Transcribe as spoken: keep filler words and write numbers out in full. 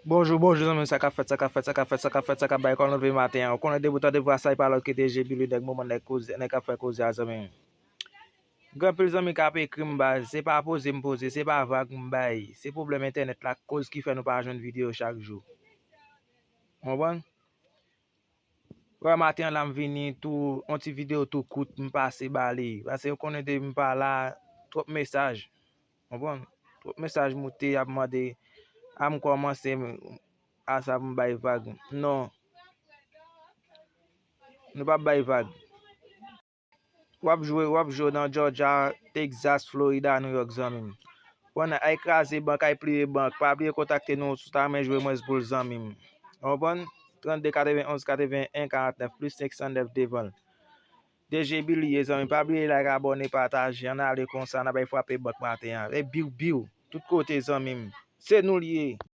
Bonjou, bonjou zanmi m, sa k ap fèt, sa k ap fèt, sa k ap fèt, sa k ap fèt, sa k ap bay kòlon leve maten an. Ou konnen depi w tande vwa sa, e pa lòt ke T J Billy, nèg moman, nèg koze, nèg k ap fè koze a zanmi m. Gen anpil zanmi k ap ekri m, baz, se pa poze m poze, se pa vag m bay, se pwoblèm entènèt la k koz ki fè nou pa jwenn videyo chak jou. Konprann? Wè maten an la m vini tou, yon ti videyo tou kout, m pase ba li. Paske ou konnen depi m pa la, twòp mesaj. Konprann? Twòp mesaj moute, y ap mande a m kòmanse a sa pou m bay vag. Non. Nou p ap bay vag. W ap jwe, w ap jwe nan Georgia, Texas, Florida, New York, zanmi m. Konn ay kraze bank, ay pliye bank. Pa bliye kontakte nou si w ta renmen jwe mwens boul, zanmi m. Ou konprann? Trannde katrevenn onz katrevenn en karantnèf plis senk san nèf devan l. T J Billy ye, zanmi m. Pa bliye like, abòne, pataje. Ann ale konsa, n ap bay frape bank maten an. E biw, biw. Tout kote, zanmi m. Se nou l ye.